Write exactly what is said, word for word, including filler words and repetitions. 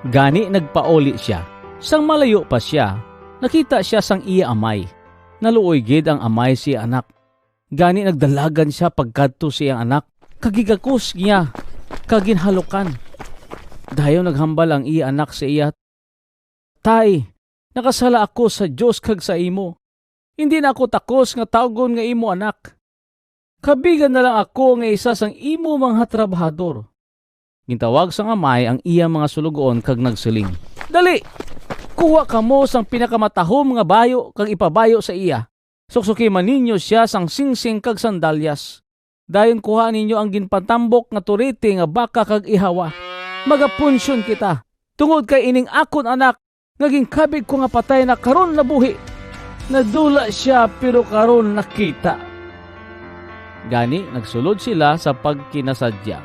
Gani nagpauli sia. Sang malayo pa sia, nakita sia sang iya amay. Naluoy gid ang amay sa iya anak. Gani nagdalagan sia pagkadto sa iya anak, kag gigakos niya, kag ginhalukan. Dayon naghambal ang iya anak sa iya, "Tay, nakasala ako sa Dios kag sa imo. Indi na ako takos nga tawgon nga imo anak. Kabigan na lang ako nga isa sang imo mga trabahador." Gintawag sang amay ang iya mga sulugoon kag nagsiling, "Dali, kuha kamo sang pinakamatahom nga bayo kag ipabayo sa iya. Suksuki man ninyo sia sang singsing kag sandalyas. Dayon kuha ninyo ang ginpatambok nga turiti nga baka kag ihawa. Magapunsyon kita, tungod kay ining akon anak nga ginkabig ko nga patay na, karon nabuhi. Nadula sia, pero karon nakita." Gani nagsulod sila sa pagkinasadya.